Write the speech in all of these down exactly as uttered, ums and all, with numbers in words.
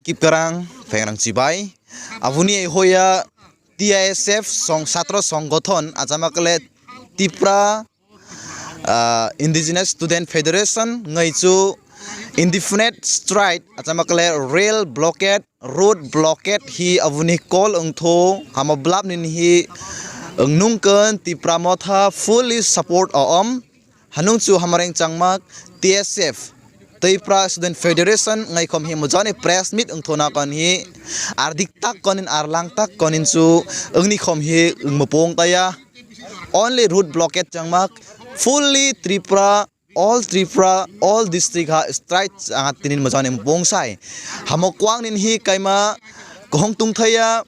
Kiprang Phengrang Chibai. Aboni hoya T I S F song, Satro Songgothon, achamakle Tipra, ah, Indigenous Student Federation, ngaichu indefinite strike, achamakle rail blockade, road blockade hi aboni call wngtho, hamo blap nini hi wngnungkon Tipra Motha fully support o om. Hanungchu Hamareng Changmak, T S F, Tipra Student Federation, ngaikhom hi mujani press meet wngthona kon hi ardik tak konin arlang tak konin chu wngni khom hi wngmupung kaya. Only road blockade changmak, fully Tripura, all Tripura, all district ha strike changa tinin mujani mupung sai. Hamo kwang nin hi kaima kohong tungthaya.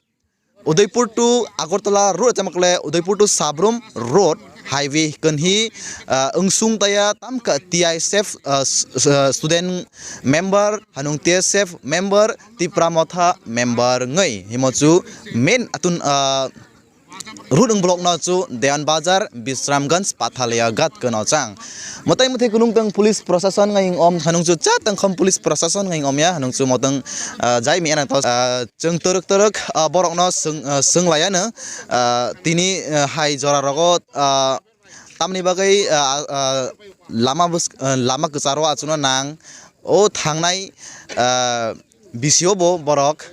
Udaipur to Agartala road, chamakle Udaipur to Sabrum road highway kanhi, ah, wngsung taya tamka T I S F, ah, s-, s-, ah, student member, hanung T S F member, Tipra Motha member ngai. Himochu main atun, ah, road wng block no chu Dewan Bazar, Bisramganj, Pathalia, Gat kano chang. Mwtai mwthai kunung tang police prosason ngai om hanung chu cha tang khom police prosason ngai om ya hanung chu motang, ah, jai mi anang to, ah, Chwng twrwk twrwk, ah, borokno swng, ah, swng laiya no, ah, tini, ah, hai jora rogo, ah, tamni bagwi, ah, ah, lama bwsk-, ah, lama kwcharo achukna nang. O thangnai, ah, B C O bo borok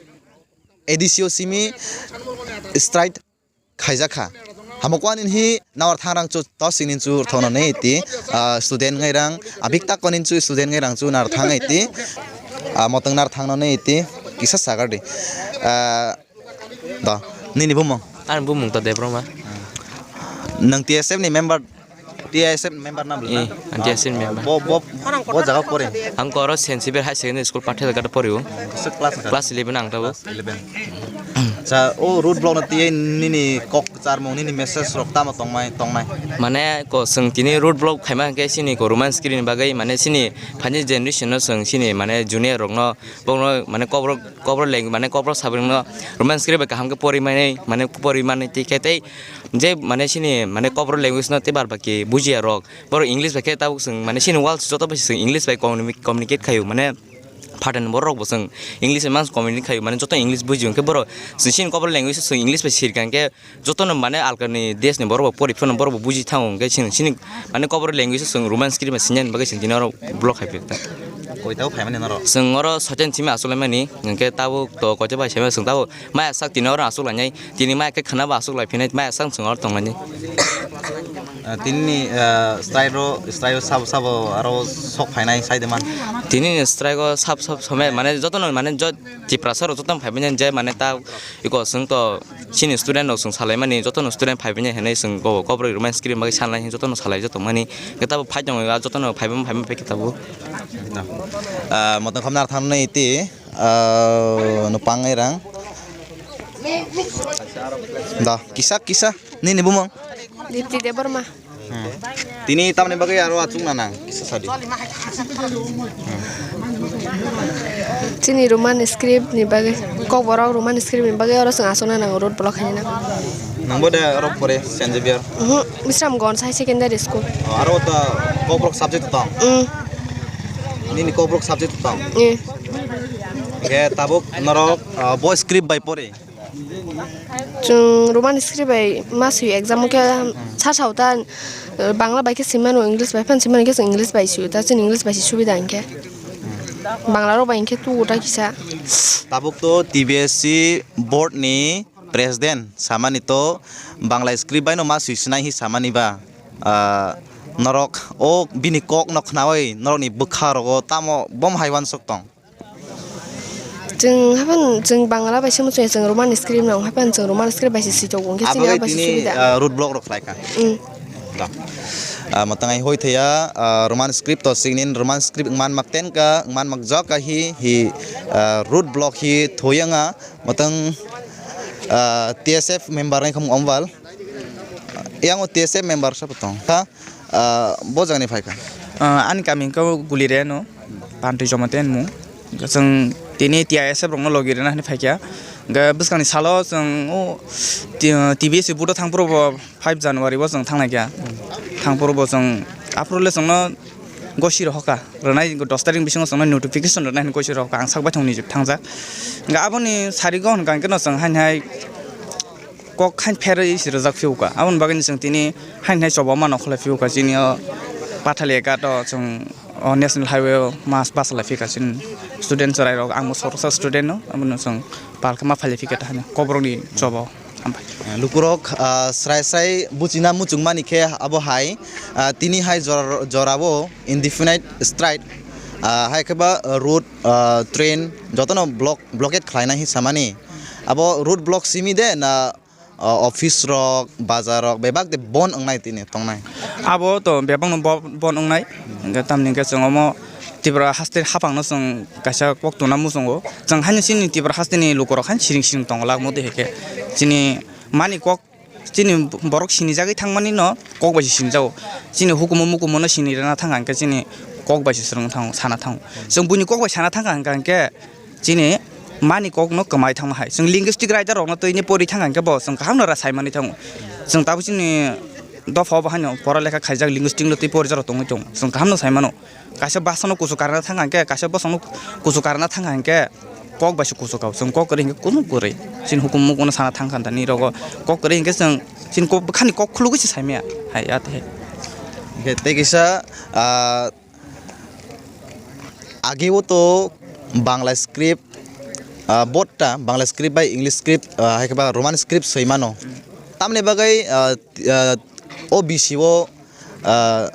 A D C O simi strike khaijak kha. Hamo kwani hi nawar thangrang chu to sini chu thono nei ti, ah, student ngai rang, abik tak konin chu student ngai rang chu nar thang nei ti, ah, motong nar thang no nei ti, kisa sagar di. Ah, do, nini bumung? Ani bumung to Debbarma. Nang T S F ni member, T S F member na Eh, bwla? T S F member. Bo, bo, bo jaga pore? Ang koro Saint Xavier High Secondary School Pathelghat pori o. Class, class eleven ang tabo. Eleven. Cha, o road block no tiyai nini kok charmung, nini message rok tamo tongmai, tongnai? Mane ko chwng tini road block khaima hwnkhe chini ko Roman script ni bagwi, mane chini phaini generation no chwng chini mane junior rok no, bokno mane kokborok, kokborok leng-, mane kokborok sabwi no Roman script bai kaham khe pori mani, mane pori mani tikhe tei je mane chini mane kokborok language no tei bar baki bujiya rok. Borok English bai khe tabuk chwng mane chini world joto bai chwng English bai communi-, communicate khaio mane. Phaten borok bo chwng English bai mans communicate khaio mane joto English bujio hwnkhe borok chwng chini kokborok language chwng English bai sirkha hwnkhe jotono mane alkani desh ni borok bo pori phano borok bo buji thango hwnkhe chini, chini mane kokborok language chwng Roman script bai sinani bagwi chwng tini oro block khai phirkha. Koitao phaimani norok? Chwng oro soitan simi achuk laimani hwnkhe tabuk to koita bai saimano chwng tabuk. Maya sak tini oro aswk lainai, tini maya khe khwna bo aswk lai phinai, maya sak chwng oro tong lainai. Ah, tini ni, ah, strike ro, strike ro sabo, sabo aro sok phainai sai de man. Tini ni strike o sab, sab somai, mane joto no, mane jo, Tiprasa rok joto no phai manya je, mane ta iko chwng to chini student rok chwng salai mani, joto no student phai manya hinui chwng ko, kokborok Roman script bagwi sanlai joto no salai joto mani, khe tabo phai tongo, joto no phai, phai, phai, phai khe tabo. Ah, motong kham nar thang nai ti. Ah, nupang ngai rang. Da, kisa, kisa. Nini bumung? Dipti Debbarma. Hmm. Tini tamni bagwi aro achuk na nang? Kisa sadi. Chini Roman script ni bagwi, kokborok Roman script ni bagwi oro chwng achuk na nang road block khaina. Nangbo de oro pore Saint Xavier? Mhm, Bisramganj High Secondary School. Oh, aro ta kokborok subject tong? Mm. Nini kokborok subject tong? Eh. Hingke tabuk norok, ah, bo script bai pori? Chwng Roman script bai ma swi exam o khe sa sao ta, eh, Bangla bai khe swi mano, English bai phan swi mano khe chwng English bai swi ta, chwng English bai se subida hinkhe. Bangla rok bai hinkhe tugo ta kisa. Tabuk to T B S C board ni president samani to Bangla script bai no ma swi sinai hi samani ba, ah, norok o bini kok no khnaui norok ni bwkha rogo tamo bom hai uansuk tong? Chwng haphano chwng Bangla bai se muchungya, chwng Roman script no, haphano chwng Roman script bai se swi tongo, hwnkhe chini Abagwi abo bai se tini, subida. Ah, road block rok khlai kha. Mm. Da. Ah, mwtang ai hoi thaya, ah, Roman script to singnin Roman script wngman mak ten ka, wngman mak jok ka hi, hi, ah, road block hi thoyang a, mwtang, ah, T S F member nai kham ombal. Yang o T S F member sa tong. Ha? Ah, bo jagani phai kha? Ah, ani kami khe Gulireno, Pantui Jamatia hinmung. Chwng tini T I S F rokno logi rwna hinwi phai kha. Hwnkhe bwskangni salo chwng o T-, T B S vote o thang phuru bo five January o chwng thang lai kha. Thang phuru bo chwng aphuru le chwngno Gosi rohoka rwnai dos tarik bisingo chwngno notification rwnai hwnwi gosi rohoka ang sak baithang nijik thangjak. Hwnkhe aboni sarigo hwnkha hwnkhe no chwng haini hai kok hain pherwi se rwjak phiuka. Aboni bagwi chwng tini hain hai choba mano khlai phiuka chini o Pathalia ghat o chwng o national highway o mas bus lai phika chini student chwrai rok ang bo soroksa student no abono chwng palkhe ma phai lai phika ta hwnwi kokrokni choba o. Hambai. Lukurok, ah, srai srai buchina muchungmani khe abo hai, ah, tini hai jor-, jorao indefinite strike, ah, hai khe ba road, ah, train jotono block, blockade khlainai hinwi samani. Abo road block simi de na, ah, office rok, bazar rok bebak de bon wngnai tini tongnai? Abo to bebakno bo-, bon wngnai. Hwnkhe tamni hwnkhe chwng omo Tripura haste haphangno chwng kaisa kok tuna muchungo. Chwng haino chini Tripura hasteni lukurok haino siring siring tongo lagmo de hai khe. Chini mani kok chini borok sinijagwi thangmani no kok bai se sinijago. Chini hukumu mukumu no sinirwna thang hwnkhe chini kok bai se swrwng thango, sana thango. Chwng buini kok bai sana thang hwnkha hwnkhe chini mani kok no kwmai thangma hai. Chwng linguistic writer rok no twi ni pori thang hwnkhe bo chwng kaham no ra sai manwi thango. Chwng tabuk chini dopha o bo haino pora lekha khaijak linguistic no twi porijak rok tongwi tongo. Chwng kaham no sai mano. Kaisa bosongno kuchuk karna thang hwnkhe, kaisa bosongno kuchuk karna thang hwnkhe kok bai se kuchuk kha. Chwng kok kwrwi hwnkhe kunu kwrwi. Chini hukumu mukumu no sana thang kha nini rogo kok kwrwi hwnkhe chwng chini kok bwkhani kok khulugwi se sai maya. Hai ya tei. Hwnkhe tei kisa, ah, Age o to Bangla script, ah, both ta Bangla script bai English script, ah, hai khe ba Roman script soi mano. Tamni bagwi, ah, ah, O B C o, ah,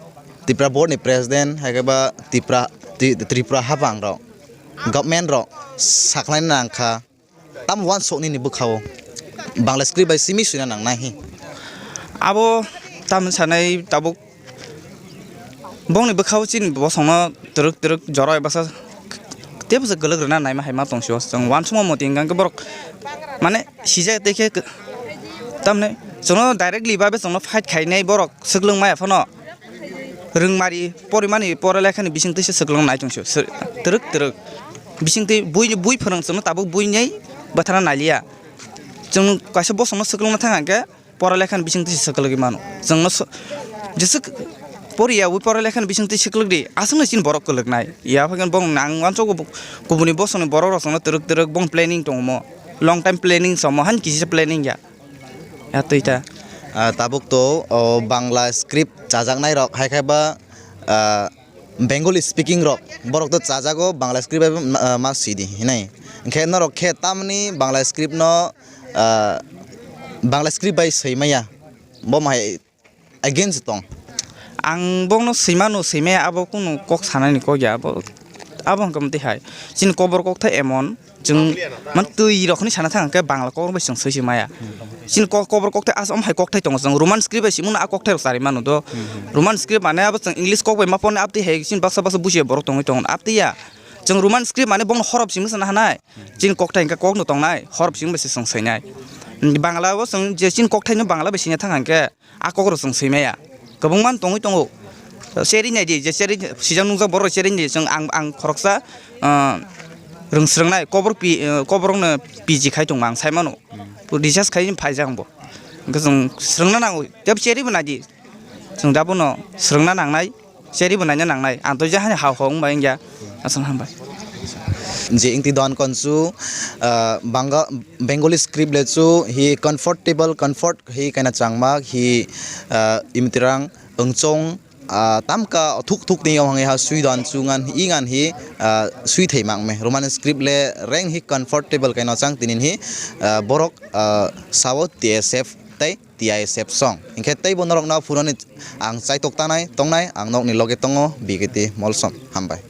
Tripura board ni president hai khe ba Tripura, Tri-, Tripura haphang rok, government rok sakhlai nang kha. Tamo uansuk nini bwkha-o Bangla script bai simi swina nangnai hi? Abo tamo sanai tabuk bongni bwkha-o chini bosongno twrwk twrwk jora bai bwsa teibo se kwlwk rwna naima hai ma tong sio. Chwng uansukma moti hwnkha hwnkhe borok mane sijak tei khe tamni chwngno directly babe chwngno fight khainai borok swklwng maya phano. Rwngmari porimani pore lekhani bisingtwi se swklwng nai tong sio. Twrwk twrwk. Bisingtwi bui, bui phwrwng chwngno tabuk buini bwthana naliya. Chwng kaisa bosongno swklwngna thang hwnkhe pora lekhani bisingtwi se swklwgwi mano. Chwngno so-, jeswk poriya ui pora lekhani bisingtwi swklwk di, aswkno chini borok kwlwknai. Ya phaikheno bong nang uansukgo kubuni bosongni borok rok chwngno twrwk twrwk bong planning tongmo. Long time planning somo han kisa planning ya. Ya twi ta. Ah, tabuk to, o, Bangla script chajaknai rok hai khe ba, ah, Bengali speaking rok, borok to chajago, Bangla script bai ma, ma sidi hinai. Hwnkhe norok khe tamni Bangla script no, ah, Bangla script bai soi maya, bo mahai against tong? Ang bongno soi mano, soi maya, abo kunu kok sanani kok ya, abo, abo hwnkhe mwtwi hai. Chini kobor kok tha emon, chwng man twi rok hinwi sana thang hwnkhe Bangla kok bai chwng soi se maya. Chini kok, kobor kok tha as-, om hai kok thai tongo, chwng Roman script bai simi mano, a kok thai rok chari mano do. Roman script mane abo chwng English kok bai ma pornai, abtwi hai chini baksa baksa bujiya borok tongwi tongo, abtwi ya. Chwng Roman script mane bongno horop simi sana hanai. Chini kok thai hwnkhe kok no tongnai, horop simi bai se chwng soinai. Bangla bo chwng je chini kok thai no Bangla bai sina thang hwnkhe, a kok rok chwng swi maya. Kwbangma tongwi tongo. Cherry nai di, je cherry sijak nungjak borok cherry nai di, chwng ang, ang khoroksa, ah, rwng swrwngnai kobor pi, ah, kobor rokno P G khai tongma ang sai mano. Research khai phaijak ang bo. Hwnkhe chwng swrwngna nango. Tei cherry bo nai di. Chwng da bono swrwngna nangnai. Cherry bo naina nangnai. Ang to je hani hao hao wngbai wngya. Aswk hambai. Je ingti don konsu, ah, Banga-, Bengali script le chu hi comfortable, comfort hi kaina changma hi, ah, imitirang wngchong, ah, tamka thuk thuk ni yong ha sui don chu ngan hi ngan hi, ah, sui thei mang me. Roman script le reng hi comfortable kaino chang tinin hi, ah, borok, ah, sao T S F tei T I S F song. Hinkhe teibo norokno phunani ang chaitok tanai tongnai, ang nokni loge tongo, B K T Molsom. Hambai.